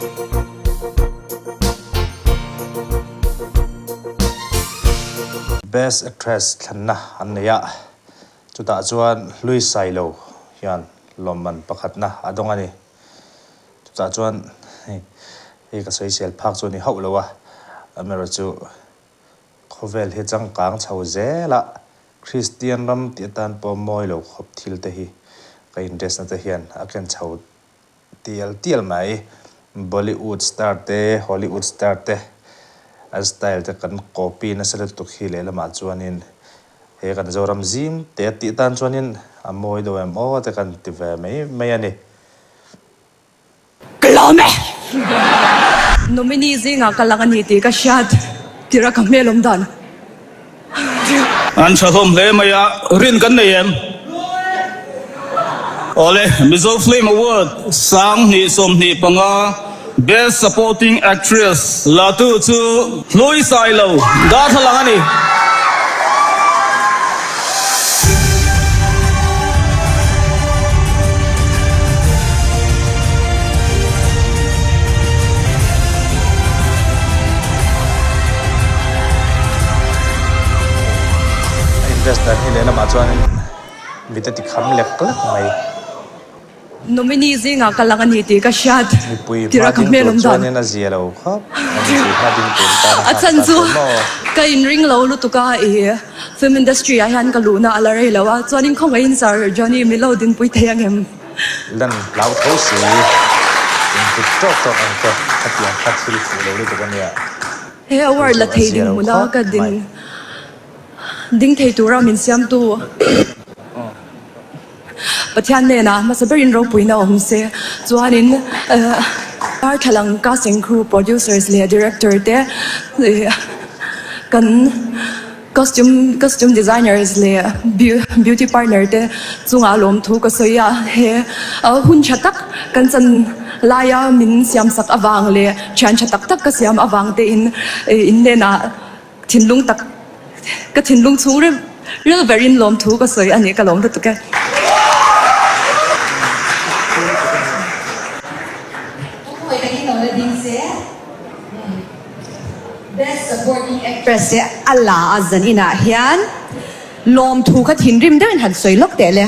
Best Actress thlanna an nei a, chutah chuan Hlui Sailo hian lawmman pakhatna a dawng a ni. Chutah chuan hei hei ka sawisel phak chu a ni hauh lo a, amaherawhchu khawvel hi changkang chho zel a, Kristian ram tih atan pawh mawi lo khawp thil te hi ka interest na te hian a ken chho tial tial mai. Bollywood star te, Hollywood star te an style te kan copy nasa lutuk hi lehlamah chuanin he kan Zoram zim te tih atan chuanin a mawi deuh em aw te kan ti ve mai mai a ni. Ka lawm e! Nominee zingah ka lang a ni tih ka hriat tirh a ka hmel awm dan. An tha hlawm hle mai a, rin kan nei em? Awle, Mizo Film Award 2025 Best Supporting Actress la tu chu Hlui Sailo darthlalang a ni. A interest dan hi lehlamah chuanin mit a ti kham lek lek mai. Nominee zingah ka lang a ni tih ka hriat Mipui tirh hma a ka ding hmel tur awm dan. chuanin a zia lo khawp a, mipui hma ding tur tan a A chhan hak chu tan tur maw? ka inring lo lutuk a, ih film industry ah hian ka luhna a la rei lo a, chuanin khawngaihin Sir Johnny min lo dinpui thei ang em? Lan hlau tho si, inhut tawk tawk ang che, khatiang kha thil fuh lo lutuk a nia. He award la thei ding hmuna ka ding ding thei tura min siamtu Pathian hnenah hmasa berin ropuina awm se. Chuanin darthlalang casting crew, producers leh director te kan Costume costume designers leh beauty partner te chungah lawmthu ka sawi a, he hun tha tak kan chan laia min siam sak avang leh thian tha tak tak ka siam avang te in in hnenah thinlung tak ka thinlung chhung ril ril berin lawmthu ka sawi a ni ka lawm lutuk e. Best Supporting Actress te a la a zan inah hian lawmthu kha thinrim deuhin han sawi lawk teh le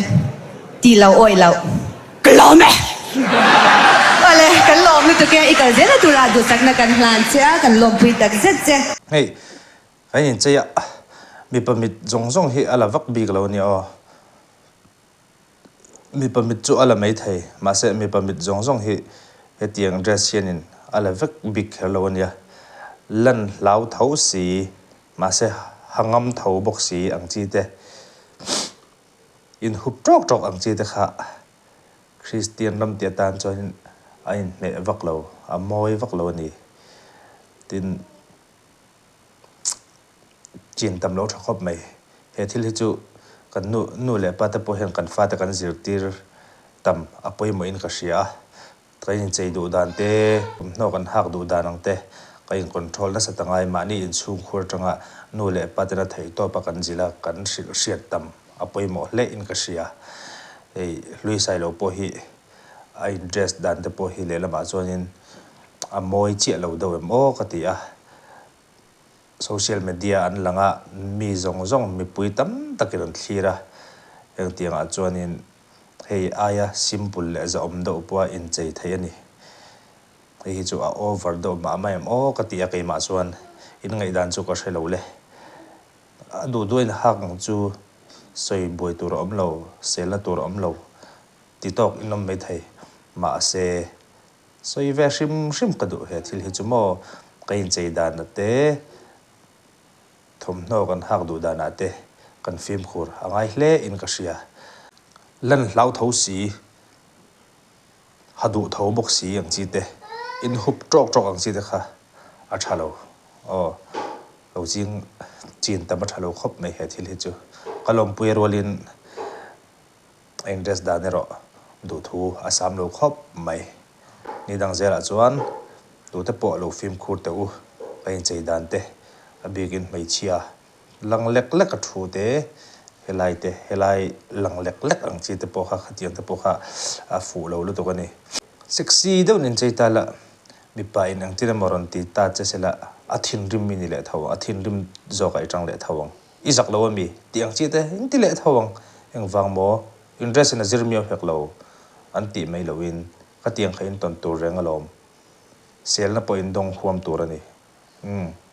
ti lo awih loh. Ka lawm e! Awle, kan lawm lutuk e, i kal zel a turah duhsakna kan hlan che a, kan lawmpui tak zet che. Hei, kan inchei a, mipa mit zawng zawng hi a la vak bik lo a nia aw. Mipa mit chu a la mai thei, mahse mipa mit zawng zawng hi hetiang dress hianin a la vek bik kher lo a nia. Lan hlau tho si, mahse ha ngam tho bawk si ang chi te, inhup tawk tawk ang chi te kha Kristian ram tih atan chuanin a inhmeh vak lo, a mawi vak lo a ni. Tin. Chin tam lo tha khawp mai. He thil hi chu kan nu nu leh pa te pawh hian kan fate kan zirtir tam a pawimawhin ka hria a. Kan inchei duh dan te, thawmhnaw kan hak duh dan ang te ka in control nasa ta ngai. Mahni inchhungkhur atanga nu leh pa tena theihtawpa kan zilh a, kan hrilh hriat tam a pawimawh hle in ka hria. Hei hlui sailo pawh hi a in dress dan te pawh hi lehlamah chuanin a mawi chiah lo deuh em aw ka ti a. Social media an lang a, mi zawng zawng mipui tam takin an thlir a, engtiangah chuanin hei aia simple leh zahawm deuh pawha inchei theih a ni. Hei hi chu a over deuh mah mah em aw ka ti a keimah chuan in ngaihdan chu ka hre lo le. A duh duh a inhak ang chu sawi buai tur a awm lo, selna tur a awm lo ti tawk in awm maithei mahse Sawi ve hrim hrim ka duh he thil hi chu maw, ka inchei danah te, thawmhnaw kan hak duh danah te kan fimkhur a ngai hle in ka hria. Lan hlau tho si, ha duh tho bawk si ang chi te, in hup tawk tawk ang chi te kha a tha lo aw, lo ching chin tam a tha lo khawp mai he thil hi chu. Ka lawmpui rualin A interest dan erawh duhthu a sam lo khawp mai. Ni dang zelah chuan tute pawh lo fimkhur teh u, ka inchei dan te, a bikin hmeichhia lang lek lek a thu te, helai te, helai lang lek lek ang chi te pawh kha khatiang te pawh kha a fuh lo lutuk a ni. Sexy deuhin inchei ta la. Mipa in engtin emaw rawn ti ta che sela a thinrim i ni leh tho ang, a thinrim zawkah i tang leh tho ang. I zak lo ami? Tih ang chi te in ti leh tho ang. Engvang maw? In dress in a zir miau hek lo an tih mai loin ka tiang kha in tawn tur reng alawm. Selna pawh in dawng huam tur a ni. Umm.